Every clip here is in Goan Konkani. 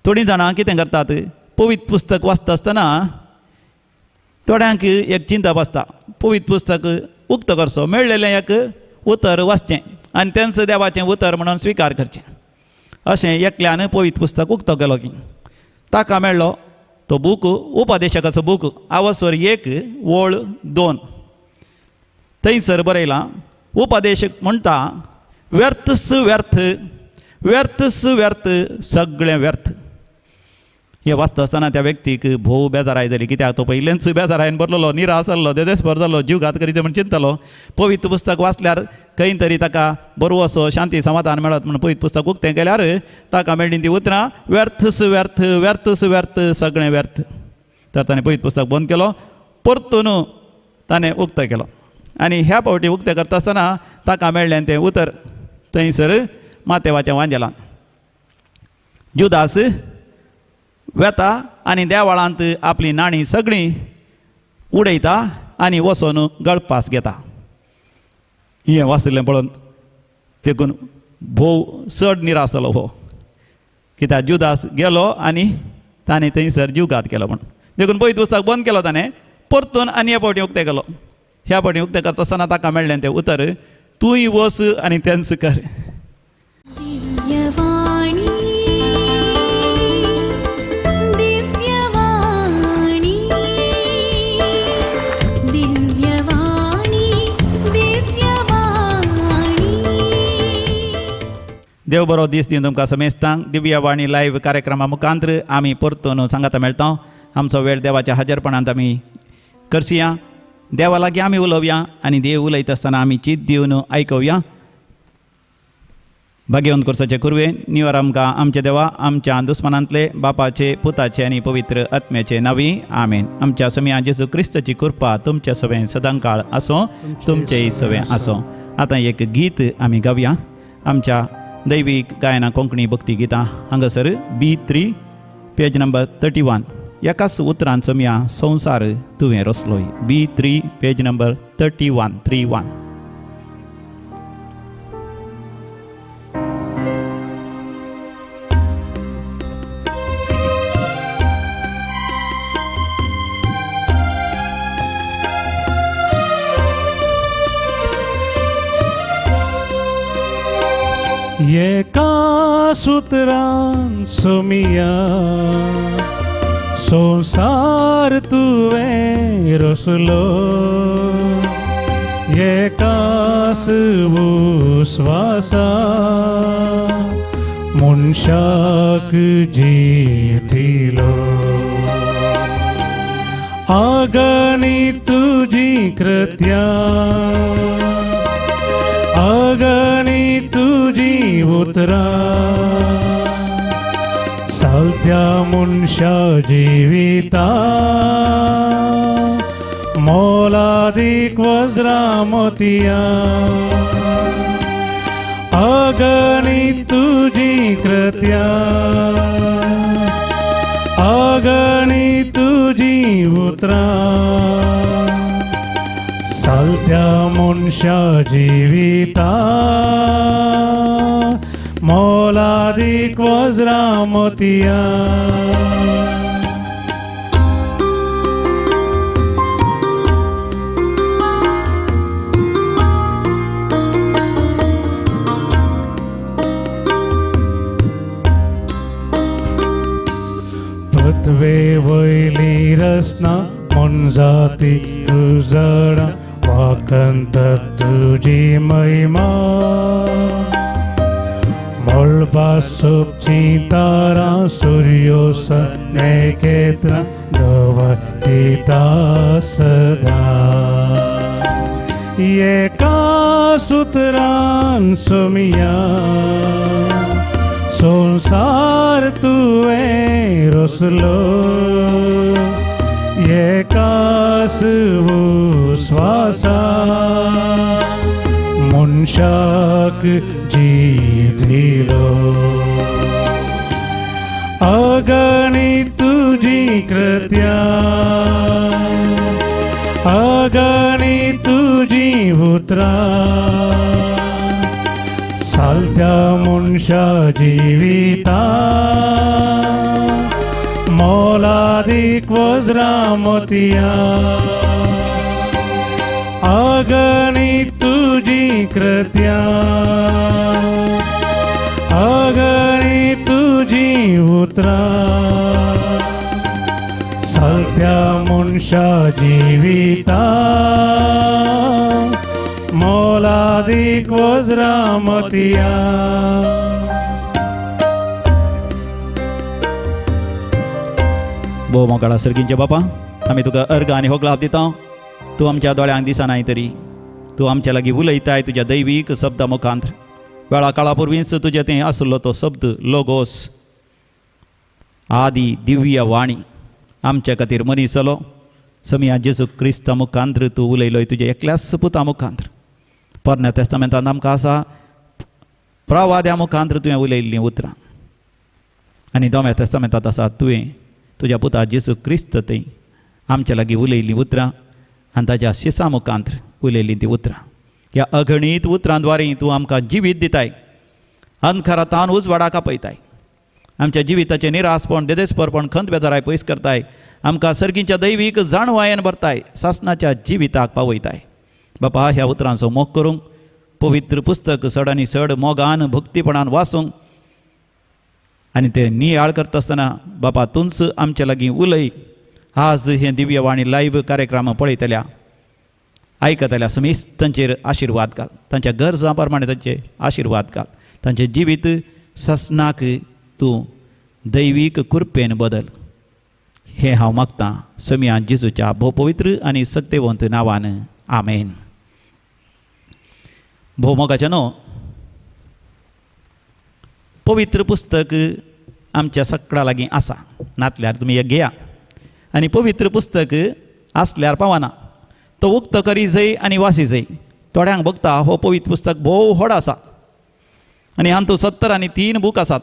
थोडीं जाणां कितें करतात, पवित्र पुस्तक वाचता आसतना थोड्यांक एक चिंतप आसता, पवित्र पुस्तक उक्तो करचो, मेळ्ळेलें एक उतर वाचचें आनी तेंच देवाचें उतर म्हणून स्विकार करचें. अशें एकल्यान पवित्र पुस्तक उक्तो केलो की ताका मेळ्ळो तो बूक, उपदेशकाचो बूक, आवसर 1 ओळ 2. थंयसर बरयलां, उपदेशक म्हणटा व्यर्थस व्यर्थ, व्यर्थस व्यर्थ, सगळें व्यर्थ. हें वाचता आसतना त्या व्यक्तीक भोव बेजाराय जाली, कित्याक तो पयलेंच बेजारायन भरलेलो, निराश जाल्लो, देजेस्पर जाल्लो, जीवघात करीत म्हण चिंतलो. पवित्र पुस्तक वाचल्यार खंय तरी ताका बरो असो शांती समाधान मेळत म्हण पवित्र पुस्तक उक्तें केल्यार ताका मेळ्ळीं ती उतरां व्यर्थस व्यर्थ, व्यर्थस व्यर्थ, सगळें व्यर्थ. तर ताणें पवित्र पुस्तक बंद केलो, परतून ताणें उक्तो केलो आनी ह्या फावटी उक्तें करता आसतना ताका मेळ्ळें तें उतर थंयसर मातेवाच्या वांजेलान जुदास वेता आनी देवाळांत आपली नाणी सगळीं उडयता आनी वचून गळपास घेता. हें वाचिल्लें पळोवन देखून भोव चड निराश जालो हो, कित्याक जुदास गेलो आनी ताणें थंयसर जीवघात केलो म्हूण. देखून पयलीं पुस्तक बंद केलो ताणें, परतून आनी ह्या फावटी उक्तें केलो. ह्या फावटी उक्तें करता आसतना ताका मेळ्ळें तें उतर, तूंय वच आनी तेंच कर. देव बरो दीस दी तुमकां समेस्तांक. दिव्यवाणी लायव्ह कार्यक्रमा मुखांत्र आमी परतून सांगाता मेळटा. आमचो वेळ देवाच्या हाजरपणांत आमी करसया, देवा लागीं आमी उलोवया आनी देव उलयता आसतना आमी चीत दिवन आयकुया. भाग्यवंत कोर्साचे कुरवे निवर आमकां आमच्या देवा आमच्या दुस्मनांतले बापाचे पुताचे आनी पवित्र आत्म्याचे नांवी आमेन. आमच्या समिया जेजू क्रिस्ताची कृपा तुमच्या सवें सदांकाळ आसो, तुमचेय सवें आसो. आतां एक गीत आमी गावया, आमच्या दैवीक गायना कोंकणी भक्ती गितां. हांगासर B3 page number 31. एकाच उतरान समिया संवसार तुवें रचलोय. B3 page number 31 31. एका सूत्रान सोमिया संसार तुवें रचलो, एकाच उस्वासा मनशाक जीव दिलो. अगणित तुजी कृत्या, अगणित तुजी उतरां, सालत्या मनशा जिविता मोलादीक वज्रां मोतयां. अगणित तुजी कृत्या, अगणित तुजी उतरां, सालत्या मनशा जिविता मोलादीक वज्रां मोतयां. पृथ्वे वयली रचना मोनजाती उजळा वाकंत तुजी महिमा, मळबा सोबचीं तारां सुर्यो नखेत्रां गवतिता सदां. एका सूत्रान सोमिया संसार तुवें रचलो, एकाच उस्वासा मनशाक जीव दिलो. अगणित तुजी कृत्या, अगणित तुजी उतरां, सालत्या मनशा जिविता मोलादीक वज्रां मोतयां अगणित तुजी कृत्यां अगणित तुजी उतरां सत्या मनशा जिविता मोलादीक वज्रां मोतयां. भोव मोगाळा सर्गींचे बापा, आमी तुका अर्घ आनी होगलाप दिता. तूं आमच्या दोळ्यांक दिसनाय तरी तूं आमच्या लागीं उलयताय तुज्या दैवीक शब्दा मुखांत. वेळा काळा पुर्वींच तुजें तें आसलो तो शब्द लोगोस आदी दिव्य वाणी आमच्या खातीर मनीस जालो. समिया जेजू क्रिस्ता मुखांत तूं उलयलोय तुज्या एकल्याच पुता मुखांत. पोरण्या तेस्तामेंतांत आमकां आसा प्रवाद्या मुखांत तुवें उलयल्लीं उतरां आनी दोम्या तेस्तामेंतांत आसा तुवें तुज्या पुता जेजू क्रिस्त थंय आमच्या लागीं उलयल्लीं उतरां आनी ताज्या शिसा मुखांत उलयल्लीं तीं उतरां. ह्या अगणीत उतरां तूं आमकां जिवीत दिताय, अंधकारांत उजवाडाक आपयताय, आमच्या जिविताचें निरासपण देदेस्परपण खंत बेजाराय पयस करताय, आमकां सर्गीच्या दैवीक जाणवायेन भरताय, सासणाच्या जिविताक पावयताय. बापा, ह्या उतरांचो मोग करूंक पवित्र पुस्तक चड आनी चड मोगान भक्तीपणान वाचूंक आनी ते नियाळ करता आसतना बापा तूंच आमच्या लागीं उलय. आज हें दिव्यवाणी लायव्ह कार्यक्रम पळयतल्या आयकतल्या समीस तांचेर आशिर्वाद घाल, तांच्या गरजां प्रमाणे तांचे आशिर्वाद घाल, तांचें जिवीत ससनाक तूं दैवीक कृपेन बदल. हें हांव मागतां समिया जेजूच्या भोव पवित्र आनी सक्तेवंत नांवान, आमेन. भोव मोगाचें न्हू, पवित्र पुस्तक आमच्या सगळ्या लागीं आसा, नातल्यार तुमी एक घेया. आनी पवित्र पुस्तक आसल्यार पावना, तो उक्तो करी जाय आनी वासी जाय. थोड्यांक भोगता हो पवित्र पुस्तक भोव व्हड आसा आनी हातूंत 73 बूक आसात.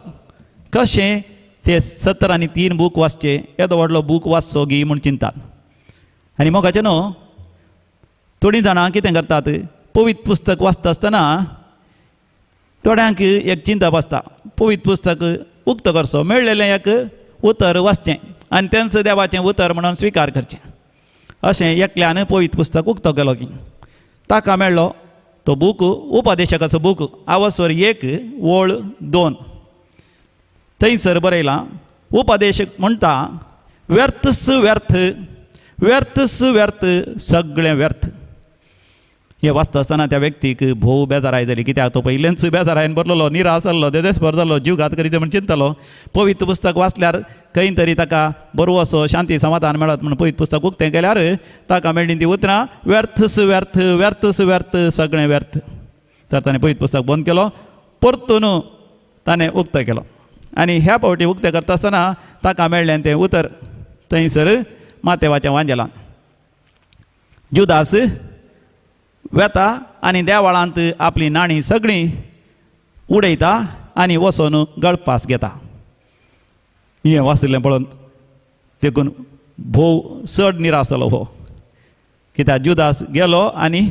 कशें ते 73 बूक वाचचे, येदो व्हडलो बूक वाचचो गी म्हूण चिंतात. आनी मोगाचें न्हू, थोडीं जाणां कितें करतात, पवित्र पुस्तक वाचता आसतना थोड्यांक एक चिंता आसता, पवित्र पुस्तक उक्तो करचो, मेळ्ळेलें एक उतर वाचचें आनी तेंच देवाचें उतर म्हणून स्विकार करचें. अशें एकल्यान पवित्र पुस्तक उक्तो केलो की ताका मेळ्ळो तो बूक उपदेशकाचो बूक आवस्वर 1 ओळ 2 थंयसर बरयलां, उपदेशक म्हणटा व्यर्थस व्यर्थ व्यर्थस व्यर्थ सगळें व्यर्थ. हें वाचता आसतना त्या व्यक्तीक भोव बेजाराय जाली, कित्याक तो पयलेंच बेजारायन भरलेलो, निराश जाल्लो, देदेस्पर जाल्लो, जीव घात करीत म्हूण चिंतलो. पवित्र पुस्तक वाचल्यार खंय तरी ताका बरो असो शांती समाधान मेळत म्हूण पवित्र पुस्तक उक्तें केल्यार ताका मेळ्ळीं ती उतरां व्यर्थस व्यर्थ व्यर्थस व्यर्थ सगळें व्यर्थ. तर ताणें पवित्र पुस्तक बंद केलो, परतून ताणें उक्तो केलो आनी ह्या फावटी उक्तें करता आसतना ताका मेळ्ळें तें उतर थंयसर मातेवाच्या वांजेलान जुदास वेता आनी देवाळांत आपली नाणी सगळीं उडयता आनी वचून गळपास घेता. हें वाचिल्लें पळोवन देखून भोव चड निराश जालो हो, कित्याक जुदास गेलो आनी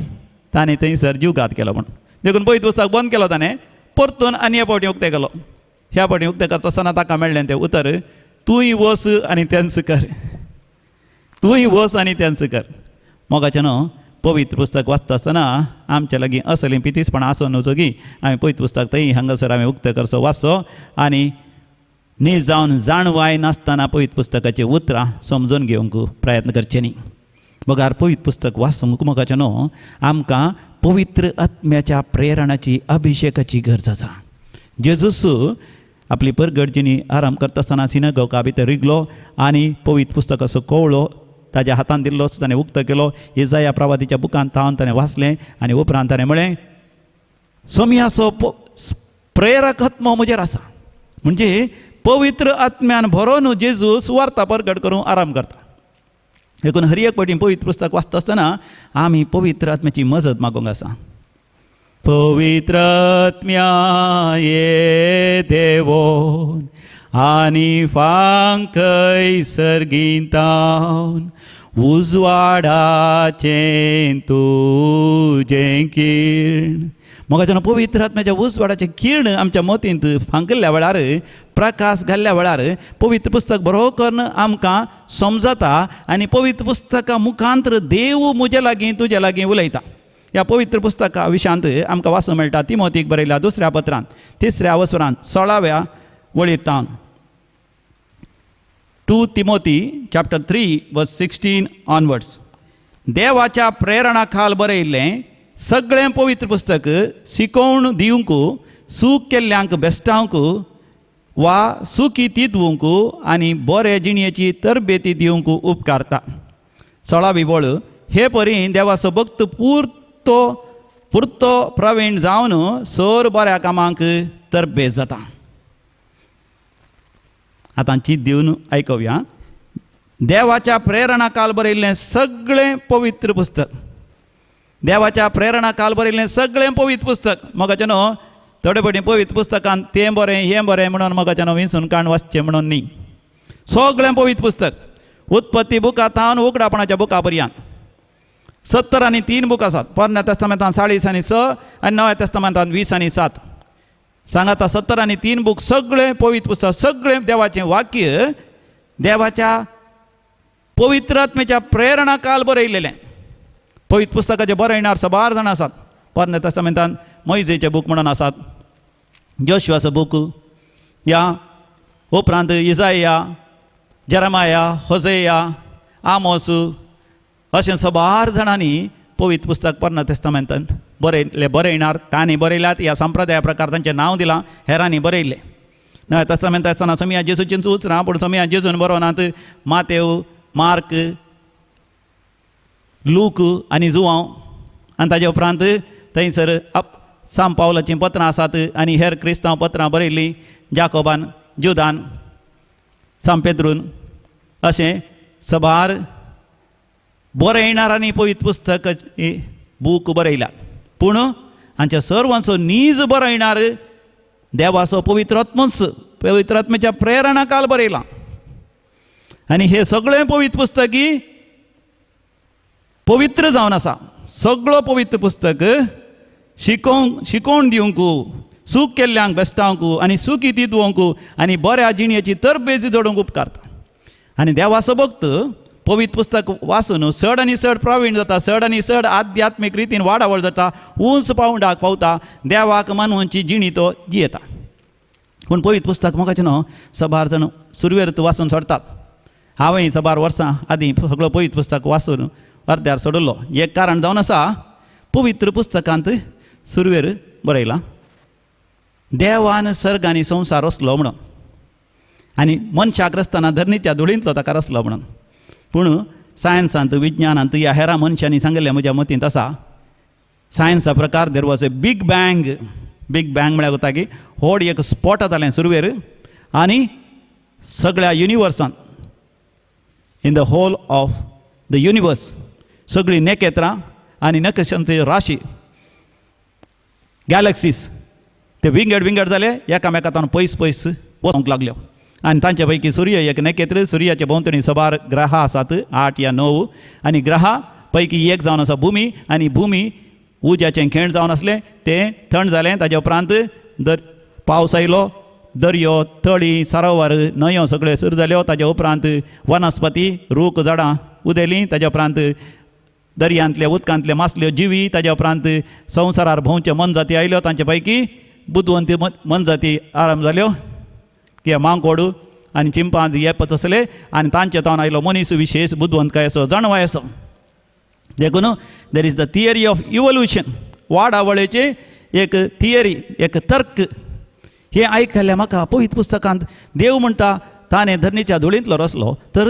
ताणें थंयसर जीवघात केलो म्हूण. देखून पवित्र पुस्तक बंद केलो ताणें, परतून आनी ह्या फावटी उक्तें केलो. ह्या फावटी उक्तें करता आसतना ताका मेळ्ळें तें उतर, तूंय वच आनी तेंच कर, तूंय वच आनी तेंच कर. मोगाचें न्हू, पवित्र पुस्तक वाचता आसतना आमच्या लागीं असलीं पितीसपणां आसूं न्हू की आमी पवित्र पुस्तक थंय हांगासर आमी उक्तें करचो, वाचचो आनी न्ही जावन जाणवाय नासतना पवित्र पुस्तकाचीं उतरां समजून घेवंक प्रयत्न करचे न्ही. बगार पवित्र पुस्तक वाचूंक मोगाचें न्हू आमकां पवित्र आत्म्याच्या प्रेरणाची अभिशेकाची गरज आसा. जेजूस आपली परगडजिनी आराम करता आसतना सिनागोगा भितर रिगलो आनी पवित्र पुस्तकाचो कवळो ताज्या हातान दिल्लोच ताणें उक्तो केलो. इजाया प्रवादीच्या बुकांत थावन ताणें वाचलें आनी उपरांत ताणें म्हळें, सोमयाचो प्रेरक आत्मो म्हजेर आसा. म्हणजे पवित्र आत्म्यान भरोन जेजू सुवार्ता परगट करूंक आराम करता. देखून हर एक फावटी पवित्र पुस्तक वाचता आसतना आमी पवित्र आत्म्याची मजत मागूंक आसा. पवित्र आत्म्या ये देवोन आनी फांकय सर्गींतावन उजवाडाचें तुजें किर्ण मोगाच्यान पवित्र आत्म्याच्या उजवाडाचें किर्ण आमच्या मतींत फांकल्ल्या वेळार, प्रकाश घाल्ल्या वेळार पवित्र पुस्तक बरो करून आमकां समजता आनी पवित्र पुस्तका मुखांतर देव म्हजे लागीं तुजे लागीं उलयता. ह्या पवित्र पुस्तका विशयांत आमकां वाचूंक मेळटा तिमोतीक बरयल्या दुसऱ्या पत्रांत तिसऱ्या वसरांत 16व्या वळीर तावन. 2 Timothy chapter 3 verse 16 onwards. देवाच्या प्रेरणा खाल बरयल्लें सगळें पवित्र पुस्तक शिकोवण दिवंक, सूख केल्ल्यांक बेस्टावंक वा सुखी तिदवंक आनी बरे जिणेची तरबेती दिवंक उपकारता. 16वी वळ, हे परी देवाचो भक्त पुरतो पुरतो प्रवीण जावन सर बऱ्या कामांक तरबेज जाता. आतां चीत दिवन आयकुया. देवाच्या प्रेरणा काल बरयल्लें सगळें पवित्र पुस्तक, देवाच्या प्रेरणा काल बरयल्लें सगळें पवित्र पुस्तक. मोगाच्यान न्हू थोडे फावटी पवित्र पुस्तकान तें बरें हें बरें म्हणून मोगाच्यान विंचून काण वाचचें म्हणून न्ही. सगळें पवित्र पुस्तक उत्पत्ती बुका थावन उगडापणाच्या बुका पर्यंत 73 बूक आसात. पोरण्या तेस्तामेंतान 40 आनी 6 आनी नव्या तेस्तामेंतान 20 आनी 7. सांगाता 73 बूक सगळें पवित्र पुस्तक, सगळें देवाचें वाक्य देवाच्या पवित्र आत्म्याच्या प्रेरणा काल बरयलेलें. पवित्र पुस्तकाचे बरयणार सबार जाण आसात. पोरण्या तेस्तामेंतान मोयजेचे बूक म्हणून आसात, जोशुआचो बूक, या उपरांत इजाया, जेरमाया, होजेया, आमोस अशें सबार जाणांनी पवित्र पुस्तक पोरण्या तेस्तामेंतान बरयल्ले. बरयणार तांणी बरयल्यात, ह्या संप्रदाया प्रकार तांचें नांव दिलां, हेरांनी बरयल्लें. नव्या तेस्तामेंत आसतना समिया जेजूचींच उतरां, पूण समिया जेजून बरोवनात. मातेव, मार्क, लूक आनी जुवांव आनी ताजे उपरांत थंयसर साम पावलाचीं पत्रां आसात आनी हेर क्रिस्तांव पत्रां बरयल्लीं जाकोबान, जुदान, साम पेद्रून अशें सबार बरयणारांनी पवित्र पुस्तक बूक बरयल्यात. पूण हांच्या सर्वांचो नीज बरयणार देवाचो पवित्र आत्मोच, पवित्र आत्म्याच्या प्रेरणा काल बरयलां. आनी हे सगळें पवित्र पुस्तकी पवित्र जावन आसा. सगळो पवित्र पुस्तक शिकोवन दिवंक, सूख केल्ल्यांक बेस्टावंक आनी सुखी दिवंक आनी बऱ्या जिणेची तरबेज जोडूंक उपकारता. आनी देवाचो भक्त पवित्र पुस्तक वाचून चड आनी चड प्रवीण जाता, चड आनी चड आध्यात्मीक रितीन वाडावळ जाता, उंच पावंडाक पावता, देवाक मानवची जिणी तो जियेता. पूण पवित्र पुस्तक म्हाका न्हू सबार जाण सुरवेर वाचून सोडतात. हांवें सबार वर्सां आदीं सगळो पवित्र पुस्तक वाचून अर्द्यार सोडलो. एक कारण जावन आसा, पवित्र पुस्तकांत सुरवेर बरयलां देवान सर्ग आनी संवसार रचलो म्हणून, आनी मनशाक रचतना धरणीच्या धुळींतलो ताका रचलो म्हणून. पूण सायन्सांत, विज्ञानांत ह्या हेरां मनशांनी सांगिल्लें म्हज्या मतींत आसा, सायन्सा प्रकार there was a big bang. Big bang म्हळ्यार वता की व्हड एक स्पॉट जालें सुरवेर आनी सगळ्या युनिवर्सांत, in the whole of the universe सगळीं नखेत्रां आनी नक्षत्रांची राशी, गॅलक्सीस ते विंगड विंगड जाले, एकामेकांत पयस पयस वचूंक लागल्यो. आनी तांचे पैकी सूर्य एक नखेत्र, सुर्याचे भोंवतणी सबार ग्रह आसात, 8 या 9, आनी ग्रहा पैकी एक जावन आसा भुमी, आनी भुमी उज्याचें खेण जावन आसलें, तें थंड जालें. ताजे उपरांत पावस आयलो, दर्यो, तळी, सरोवर, न्हंयो सगळ्यो सुरू जाल्यो. ताजे उपरांत वनस्पती, रूख, झाडां उदेलीं. ताजे उपरांत दर्यांतले उदकांतले मासल्यो जिवी. ताजे उपरांत संवसारार भोंवच्यो मनजाती आयल्यो, तांचे पैकी बुदवंती मनजाती आराम जाल्यो, कित्याक मांकोड आनी चिंपांजी हे पचसले आनी तांचे तावन आयलो मनीस विशेश बुदवंतकायेचो, जाणवायेचो. देखून there is the theory of evolution, वाडावळेची एक थियरी, एक तर्क. हें आयकल्लें म्हाका पवित्र पुस्तकांत देव म्हणटा ताणें धरणीच्या धुळींतलो रचलो, तर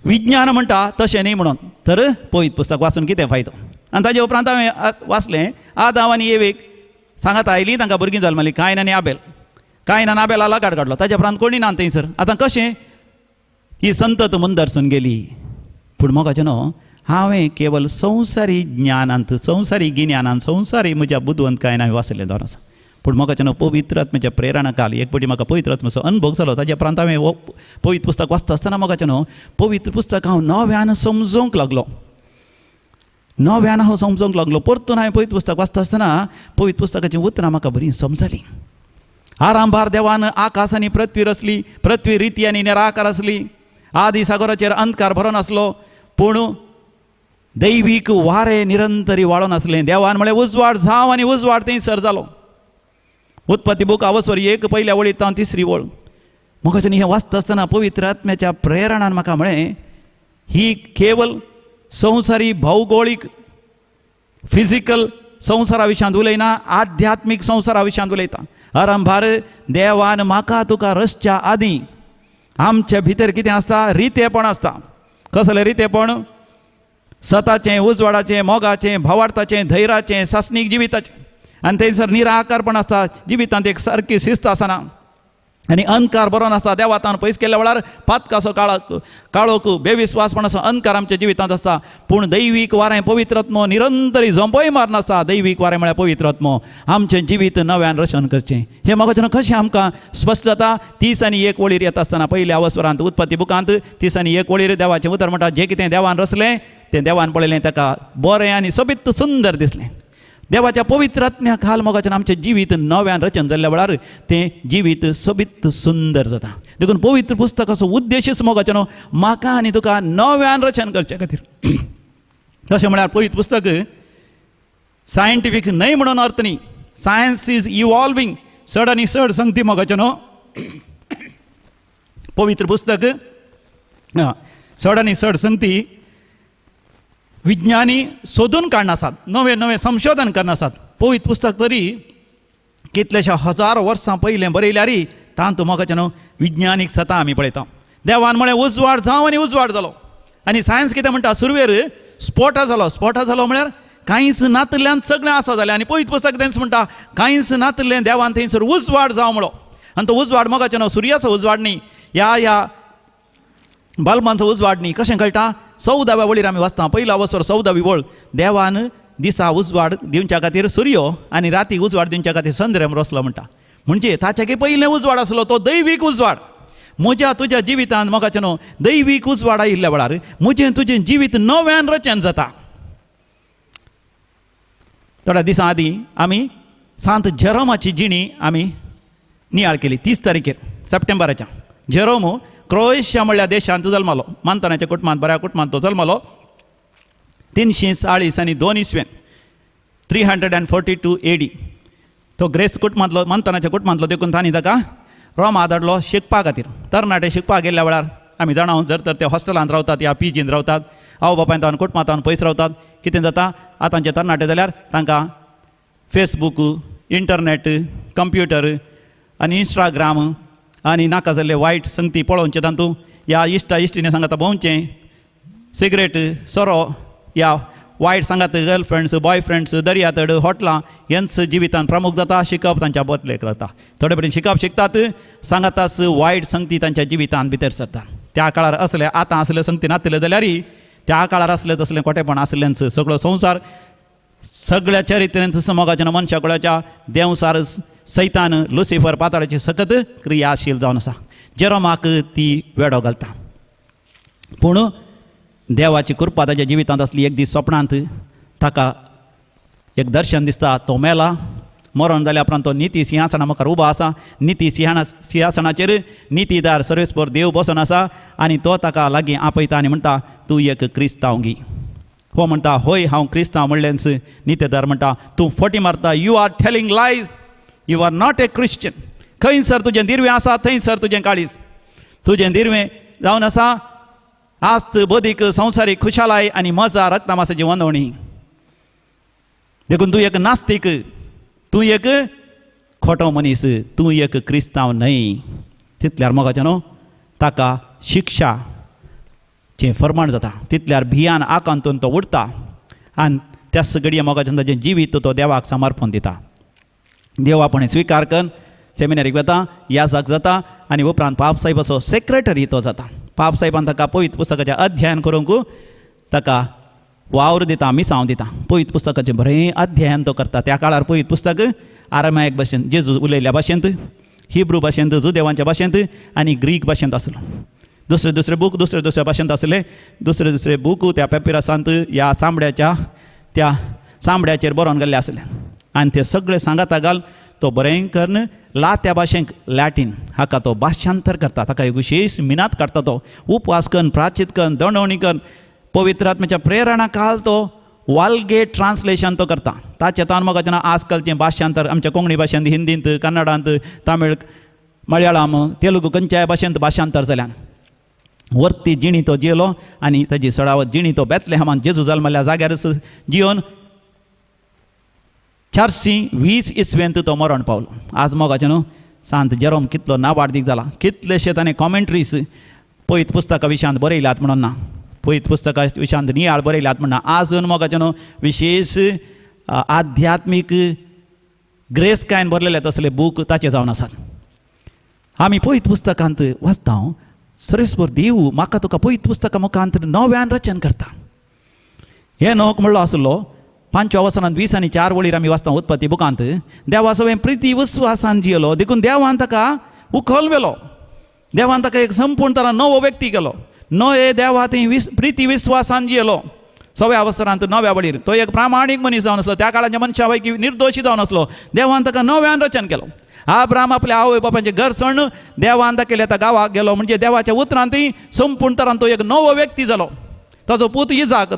विज्ञान म्हणटा तशें न्ही म्हणून, तर पवित्र पुस्तक वाचून कितें फायदो? आनी ताजे उपरांत हांवें वाचलें आदाव आनी एवेक सांगाता आयलीं, तांकां भुरगीं जल्मलीं, कायन आनी आबेल. कायन आनी आबेला लगाड काडलो, ताजे उपरांत कोणी ना थंयसर. आतां कशें ही संतत मुंदरसून गेली. पूण मोगाचें न्हू हांवें केवल संवसारी ज्ञानांत, संवसारी गिन्यानान, संवसारी म्हज्या बुदवंतकायेन हांवें वाचिल्लें जावन आसा. पूण मोगाचें न्हू पवित्र आत्म्याच्या प्रेरणा काल एक फावटी म्हाका पवित्र आत्म्याचो अनुभव जालो. ताज्या उपरांत हांवें हो पवित्र पुस्तक वाचता आसतना मोगाचें न्हू पवित्र पुस्तक हांव नव्यान समजूंक लागलो. नव्यान हांव समजूंक लागलो. परतून हांवें पवित्र पुस्तक वाचता आसतना पवित्र पुस्तकाचीं उतरां म्हाका बरीं समजलीं. आरंभार देवान आकाश आनी पृथ्वी रचली, पृथ्वी रिती आनी निराकार आसली, आदी सागराचेर अंधकार भरून आसलो, पूण दैवीक वारें निरंतरी वाळोन आसलें. देवान म्हळें उजवाड जावं आनी उजवाड थंयसर जालो. उत्पत्ती बूक अवस्वर 1 पयल्या वळीर तावन 3री वळ. म्हाका हें वाचता आसतना पवित्र आत्म्याच्या प्रेरणान म्हाका म्हळें ही केवल संवसारी भौगोळीक फिजिकल संवसारा विशयांत उलयना, आध्यात्मीक संवसारा विशयांत उलयता. आरंभार देवान म्हाका तुका रचच्या आदीं आमच्या भितर कितें आसता? रितेपण आसता. कसलें रितेपण? सताचें, उजवाडाचें, मोगाचें, भावार्थाचें, धैर्याचें, सासणीक जिविताचें. आनी थंयसर निराकारपण आसता. जिवितांत एक सारकी शिस्त आसना आनी अंधकार बरो नासता. देवातान पयस केल्ल्या वेळार पातकाचो काळोख, बेविस्वासपणाचो अंधकार आमच्या जिवितांत आसता. पूण दैवीक वारें पवित्र आत्मो निरंतरी झोंपय मारनासता. दैवीक वारें म्हळ्यार पवित्र आत्मो आमचें जिवीत नव्यान रचन करचें. हें म्हाका कशें आमकां स्पश्ट जाता? 31 वळीर येता आसतना पयल्या अवस्वरांत उत्पत्ती बुकांत 31 वळीर देवाचें उतर म्हणटा, जें कितें देवान रचलें तें देवान पळयलें ताका बरें आनी सोबीत सुंदर दिसलें. देवाच्या पवित्र आत्म्या खाल मोगाच्यान आमचें जिवीत नव्यान रचन जाल्ल्या वेळार तें जिवीत सोबीत सुंदर जाता. देखून पवित्र पुस्तकाचो उद्देशच मोगाच्यान म्हाका आनी तुका नव्यान रचन करचे खातीर. तशें म्हळ्यार पवित्र पुस्तक सायंटिफीक न्हय म्हणून अर्थ न्ही. Science is evolving. चड आनी चड संगती मोगाच्यान पवित्र पुस्तक चड आनी चड संगती विज्ञानी सोदून काडनासात, नवें नवें संशोधन करनासात. पवित्र पुस्तक तरी कितलेशा हजारो वर्सां पयलें बरयल्यार तांतू मोगाचें न्हू विज्ञानीक सतां आमी पळयता. देवान म्हळें उजवाड जावं आनी उजवाड जालो. आनी सायन्स कितें म्हणटा? सुरवेर स्पोटा जालो. स्पोटा जालो म्हळ्यार कांयच नातिल्ल्यान सगळें आसा जालें. आनी पवित्र पुस्तक तेंच म्हणटा, कांयच नातिल्लें देवान थंयसर उजवाड जावं म्हणलो. आनी तो उजवाड मोगाचें न्हू सुर्याचो उजवाड न्ही, ह्या ह्या बल्बांचो उजवाड न्ही. कशें कळटा? 14व्या वळीर आमी वाचता, पयलो अवसर 14वी वळ. देवान दिसा उजवाड दिवच्या खातीर सुर्यो आनी राती उजवाड दिवच्या खातीर चंद्रम रचलो म्हणटा. म्हणजे ताच्याकी पयलें उजवाड आसलो तो दैवीक उजवाड. म्हज्या तुज्या जिवितांत मोगाचें न्हू दैवीक उजवाड आयिल्ल्या वेळार म्हजें तुजें जिवीत नव्यान रचन जाता. थोड्या दिसां आदीं आमी सांत जेरोमाची जिणी आमी नियाळ केली. 30 तारखेर सप्टेंबराच्या. जेरोम क्रोएशिया म्हणल्या देशांत जल्मलो. मानतानाच्या कुटुंबांत, बऱ्या कुटुंबांत तो जल्मलो. 340 आनी 2 इसवेन, 342 AD. तो ग्रेस कुटुंबांतलो, मानतानाच्या कुटुंबांतलो, देखून तांणी ताका रोमा धाडलो शिकपा खातीर. तरणाटे शिकपाक गेल्ल्या वेळार आमी जाणा, जर तर ते हॉस्टेलांत रावतात या पी जींत रावतात, आवय बापायन तावन कुटुंबांत पयस रावतात, कितें जाता आतांचे तरणाटे जाल्यार तांकां फेसबूक, इंटरनेट, कंप्युटर आनी इंस्टाग्राम आनी नाका जाल्ले वायट संगती पळोवचें. तातूंत ह्या इश्टा इश्टिणी सांगाता भोंवचें, सिगरेट, सोरो या वायट सांगात गर्लफ्रेंड्स, बॉयफ्रेंड्स, दर्यातड, हॉटलां हेंच जिवितान प्रमुख जाता. शिकप तांच्या बदलेक जाता. थोडे कडेन शिकप शिकतात, सांगाताच वायट संगती तांच्या जिवितान भितर सरता. त्या काळार असले आतां असले संगती नातिल्ले जाल्यार त्या काळार असले तसलें खोटेपण आसलेंच. सगळो संवसार सगळ्या चरित्रेंत मोगाच्या मनशा कुळाच्या देंवसार सैतान लुसिफर पाताळाची सतत क्रियाशील जावन आसा. जेरोमाक ती वेडो घालता. पूण देवाची कृपा ताच्या जिवितांत आसली. एक दीस सपनांत ताका एक दर्शन दिसता. तो मेला. मरण जाल्या उपरांत तो निती सिंहासना मुखार उबो आसा. निती सिंहासनाचेर नितीदार सर्वेस्पर देव बसून आसा आनी तो ताका लागीं आपयता आनी म्हणटा, तूं एक क्रिस्तांव गी? हो म्हणटा, हय, हांव क्रिस्तांव. म्हणलेंच नितेदार म्हणटा, तूं फटी मारता. You are telling lies. You are not a Christian. खंयसर तुजें दिरवें आसा थंयसर तुजें काळीज. तुजें दिरवें जावन आसा आस्त, बदीक, संवसारीक खुशालाय आनी मजा, रक्तमासाची वंदवणी. देखून तूं एक नास्तीक, तूं एक खोटो मनीस, तूं एक क्रिस्तांव न्हय. तितल्यार मोगाचें न्हू ताका शिक्षा चें फर्माण जाता. तितल्यार भियान आकांतून तो उठता आनी त्याच घडये मोगाचें ताचें जिवीत तो देवाक समर्पण दिता. देव आपण स्विकार कर सेमिनारीक वता, याजक जाता आनी उपरांत पापसाहेबाचो सेक्रेटरी तो जाता. पापसाहेबान ताका पवित्र पुस्तकाचें अध्ययन करूंक ताका वावर दिता, मिसांव दिता. पवित्र पुस्तकाचें बरें अध्ययन तो करता. त्या काळार पवित्र पुस्तक आरामायक भाशेन, जेजू उलयल्ल्या भाशेंत, हिब्रू भाशेंत, जुदेवांच्या भाशेंत आनी ग्रीक भाशेंत आसलो. दुसरे दुसरे बूक दुसरे दुसऱ्या भाशेंत आसले. दुसरे दुसरे बूक त्या पेपिरासांत ह्या चामड्याच्या त्या चामड्याचेर बरोवन गेल्ले आसले आनी ते सगळे सांगाता घाल तो बरें करून लात्या भाशेंक लॅटीन हाका तो भाशांतर करता. ताका एक विशेश मिनात काडटा तो उपवास करून, प्राचित करून, दंडवणी करून, पवित्र आत्म्याच्या प्रेरणा काल तो वालगेट ट्रान्सलेशन तो करता. ताचे तान मोगाचें ना आजकालचें भाशांतर आमच्या कोंकणी भाशेंत, हिंदींत, कन्नडांत, तामिळ, मलयाळम, तेलुगू खंयच्याय भाशेंत भाशांतर जाल्यान. वर्ती जिणी तो जियेलो आनी ताजी सडावत जिणी तो बेतलेहमान जेजू जल्मल्या जाग्यारच जियोन 420 इसवेंत तो मरण पावलो. आज मोगाचें न्हू सांत जेरोम कितलो नावाडदीक जाला, कितलेशे ताणें कॉमेंट्रीज पयत पुस्तका विशयांत बरयल्यात म्हणून ना, पयत पुस्तका विशयांत नियाळ बरयल्यात म्हणून ना. आजून मोगाचें न्हू विशेश आध्यात्मीक ग्रेस कायन बरयले तसले बूक ताचे जावन आसात. आमी पयत पुस्तकांत वाचता सरेस्वर देव म्हाका तुका पयत पुस्तका मुखांत नव्यान रचन करता. हे नोक म्हणलो आसलो 5व्या वसनांत 20 आनी 4 वळीर आमी वाचता उत्पत्ती बुकांत, देवा सवें प्रिती विस्वासान जियेलो देखून देवान ताका उखल व्हेलो, देवान ताका एक संपूर्ण तरा नवो व्यक्ती केलो. नये देवा थंय प्रिती विस्वासान जियेलो. 6व्या वसरांत 9व्या वळीर तो एक प्रामाणीक मनीस जावन आसलो, त्या काळाच्या मनशा पैकी निर्दोशी जावन आसलो. देवान ताका नव्यान रचन केलो. आब्राम आपल्या आवय बापांचें घर सोडून देवान दाखयलें त्या गांवाक गेलो, म्हणजे देवाच्या उतरांतूय संपूर्ण तरान तो एक नवो व्यक्ती जालो. ताचो पूत इजाक,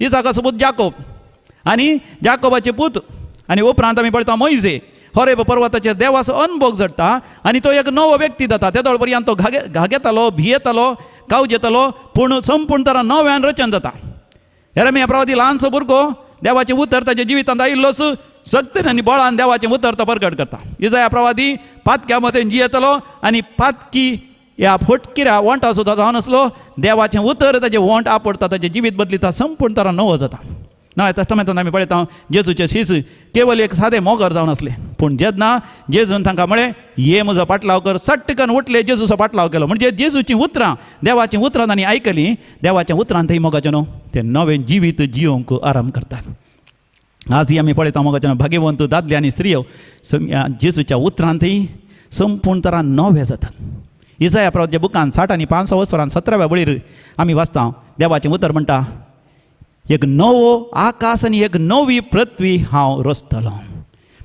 इजाकाचो पूत जाकोब आनी जाकोबाचे पूत आनी उपरांत आमी पळयता मोयजे होरेब पर्वताचेर देवाचो अनभोग जडटा आनी तो एक नवो व्यक्ती जाता. तेदोळ पर्यंत तो घागेतालो, भियेतालो, कावजेतालो, पूण संपूर्ण तरान नव्यान रचन जाता. यिर्मया प्रवादी ल्हानसो भुरगो देवाचें उतर ताच्या जिवितांत आयिल्लोच शक्तीन आनी बळान देवाचें उतर तो परगट करता. इजाया प्रवादी पातक्या मदें जियेतलो आनी पातकी ह्या फटकिऱ्या वोंटाचो तो जावन आसलो. देवाचें उतर ताचें वोंट आपडटा, ताचें जिवीत बदलिता, संपूर्ण तरान नवो जाता. नव्या तेस्तामेंतांत आमी पळयता जेजूचे शीस केवल एक सादें मोगर जावन आसले, पूण जेन्ना जेजून तांकां म्हळें ये म्हजो पाटलाव कर, सट्टकन उठले जेजूचो पाटलाव केलो. म्हणजे जेजूचीं उतरां, देवाचीं उतरां तांणी आयकलीं, देवाच्या उतरान थंय मोगाचें न्हू तें नवें जिवीत जियोंक आराम करतात. आजय आमी पळयता मोगाचें न्हू भाग्यवंत दादले आनी स्त्रियो जेजूच्या उतरान थंय संपूर्ण तरान नवे जातात. इजाया प्रवादाच्या बुकान 60 आनी 5 वसरान 17व्या वळीर आमी वाचता देवाचें उतर म्हणटा, एक नवो आकाश आनी एक नवी पृथ्वी हांव रचतलो.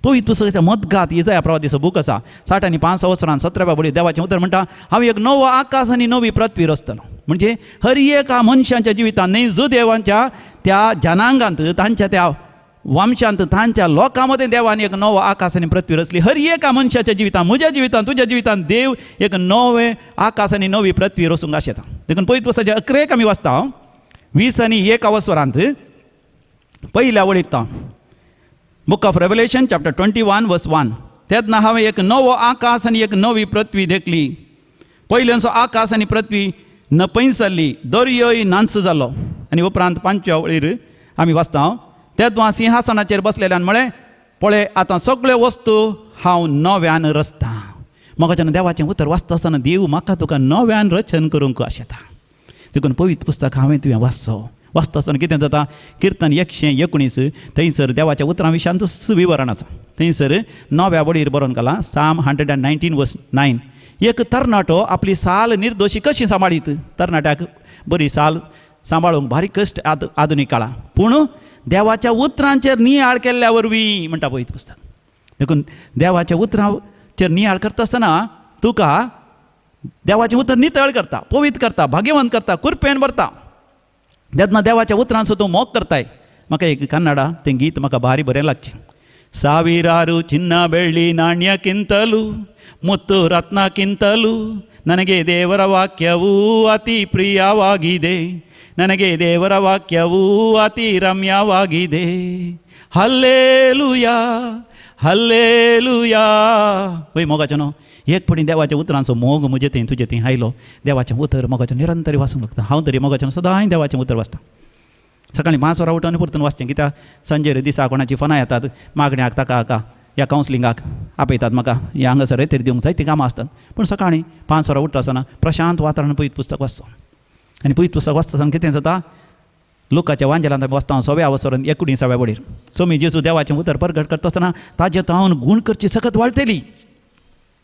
पवित्र पुस्तकाच्या मदगात इजाया प्रवादीचो बूक आसा 60 आनी 5 वसरान 17व्या वळीर देवाचें उतर म्हणटा, हांव एक नवो आकाश आनी नवी पृथ्वी रचतलो. म्हणजे हर एका मनशांच्या जिवितांत न्हय जुदेवांच्या त्या जनांगांत, तांच्या त्या वंशांत, तांच्या लोकां मदें देवान एक नवो आकाश आनी पृथ्वी रचली. हर एका मनशाच्या जिवितांत, म्हज्या जिवितांत, तुज्या जिवितांत देव एक नवें आकाश आनी नवी पृथ्वी रचूंक आशेता. देखून पवित्र पुस्तकाच्या 11 आमी वाचता 20 आनी 1 वसरांत पयल्या वळीक book of Revelation chapter 21 verse 1, तेन्ना हांवें एक नवो आकाश आनी एक नवी पृथ्वी देखली. पयल्यांचो आकाश आनी पृथ्वी नपैसल्ली, दर्योय नांस जालो. आनी उपरांत 5व्या वळीर आमी वाचता तेन्ना सिंहासनाचेर बसलेल्यान म्हळें, पळय आतां सगळ्यो वस्तू हांव नव्यान रचतां. म्हाका जेन्ना देवाचें उतर वाचता आसतना देव म्हाका तुका नव्यान रचन करूंक आशेता. देखून पवित्र पुस्तक हांवें तुवें वाचचो. वाचता आसतना कितें जाता, किर्तन 119 थंयसर देवाच्या उतरां विशयांत विवरण आसा. थंयसर 9व्या वळीर बरोवन घालां Psalm 119 verse 9, एक तरणाटो आपली साल निर्दोशी कशी सांबाळीत. तरणाट्याक बरी साल सांबाळूंक भारी कश्ट आधुनीक काळान, पूण देवाच्या उतरांचेर नियाळ केल्ल्या वरवीं म्हणटा पवित्र पुस्तक. देखून देवाच्या उतरांचेर नियाळ करता आसतना तुका देवाचें उतर नितळ करता, पवित्र करता, भाग्यवंत करता, कुरपेन भरता. जेन्ना देवाच्या उतरांचो तूं मोग करताय. म्हाका एक कन्नडा तें गीत म्हाका भारी बरें लागचें. ಸಾವಿರಾರು ಚಿನ್ನ ಬೆಳ್ಳಿ ನಾಣ್ಯಕ್ಕಿಂತಲೂ ಮುತ್ತು ರತ್ನಕ್ಕಿಂತಲೂ ನನಗೆ ದೇವರ ವಾಕ್ಯವೂ ಅತಿ ಪ್ರಿಯವಾಗಿದೆ, ನನಗೆ ದೇವರ ವಾಕ್ಯವೂ ಅತಿ ರಮ್ಯವಾಗಿದೆ. Hallelujah hallelujah. वय मोगाचें न्हू एक पटी देवाच्या उतरांचो मोग म्हजे थंय तुजे थंय आयलो. देवाचें उतर मोगाचें निरंतर वाचूंक लागता. हांव तरी मोगाचें सदांय देवाचें उतर वाचता. सकाळीं 5 वरां उठून परतून वाचचें, कित्याक सांजेर दिसा कोणाची फोनां येतात मागण्याक, ताका हाका ह्या कावन्सिलिंगाक आपयतात म्हाका, ह्या हांगासर रेतीर दिवंक जायतीं कामां आसतात. पूण सकाळीं 5 वरां उठता आसतना प्रशांत वातावरण पयत पुस्तक वाचचो. आनी पयत पुस्तक वाचता आसतना कितें जाता, लुकाच्या वांजेलांत आमी वाचता 6व्या वसरून 19व्या वळीर सोमी जेजू देवाचें उतर परगट करता आसतना ताजे तावन गूण करची सकत वाळटली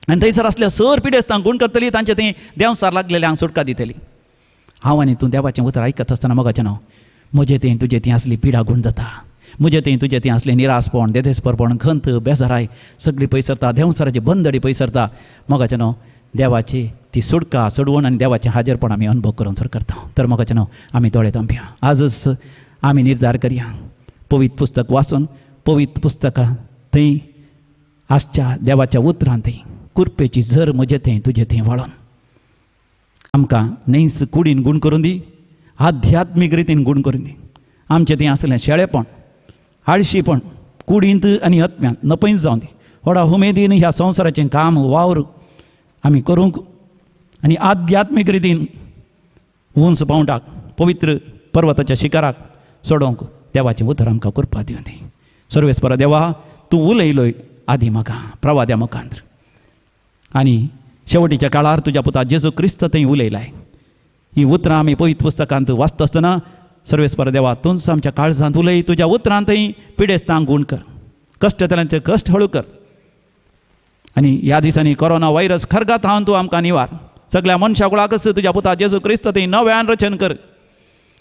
आनी थंयसर आसल्या सर पिडेस्तांक गूण करतली, तांचे थंय देंवसार लागलेल्यांक सुटका दितली. हांव आनी तूं देवाचें उतर आयकत आसतना मोगाचें नांव म्हजें थंय तुजें थंय आसली पिडा गूण जाता, म्हजें थंय तुजें थंय आसलें निरासपण, देदेस्परपण, खंत, बेजाराय सगळी पयसरता. देंवचाराची बंदडी पयसरता. मोगाचें न्हू, देवाची ती सुटका, सोडवण आनी देवाचें हाजेरपण आमी अनुभव करूंक सर करता. तर मोगाचें न्हू, आमी दोळे धांपया. आजच आमी निर्धार करया, पवित्र पुस्तक वाचून पवित्र पुस्तकां थंय आसच्या देवाच्या उतरान थंय कुरपेची झर म्हजे थंय तुजे थंय व्हाळोन आमकां न्हंयच कुडीन गूण करून दी, आध्यात्मीक रितीन गूण करून दी. आमचें थंय आसलें शेळेपण, आळशीपण कुडींत आनी आत्म्यांत नपयत जावन दी. व्हडा उमेदीन ह्या संवसाराचें काम वावर आमी करूंक आनी आध्यात्मीक रितीन उंच पावंडाक, पवित्र पर्वताच्या शिखराक चडोवंक देवाचें उतर आमकां करपा दिवं दी. सर्वेस्परा देवा, तूं उलयलोय आदी म्हाका प्रवाद्या मुखांत आनी शेवटीच्या काळार तुज्या पुता जेजू क्रिस्त थंय उलयलाय. ही उतरां आमी पवित्र पुस्तकांत वाचता आसतना, सर्वेस्पर देवा, तूंच आमच्या काळजांत उलय. तुज्या उतरांत थंय पिडेस्तांक गूण कर, कश्ट जाल्यांचे कश्ट हळू कर आनी ह्या दिसांनी कोरोना व्हायरस खरगात हांव तूं आमकां निवार. सगळ्या मनशा कुळाकच तुज्या पुता जेजू क्रिस्त थंय नव्यान रचन कर.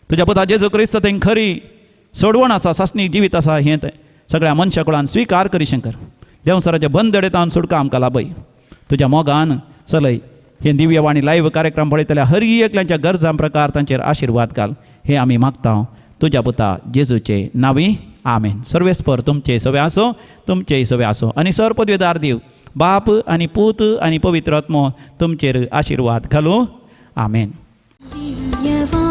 तुज्या पुता जेजू क्रिस्त थंय खरी सोडवण आसा, सासणीक जिवीत आसा, हें सगळ्या मनशा कुळान स्विकार करी शंकर. देंवचाराच्या बंदडेतान सुटका आमकां लाभय. तुज्या मोगान चलय. हे दिव्यवाणी लायव्ह कार्यक्रम पळयतल्या हर एकल्यांच्या गरजां प्रकार तांचेर आशिर्वाद घाल, हे आमी मागता तुज्या पुता जेजूचे नांवी, आमेन. सर्वेस्पर तुमचे सवे आसो, तुमचे सवे आसो आनी सर पदवेदार दिव बाप आनी पूत आनी पवित्र आत्मो तुमचेर आशिर्वाद घालूं. आमेन. दिव्यवाणी.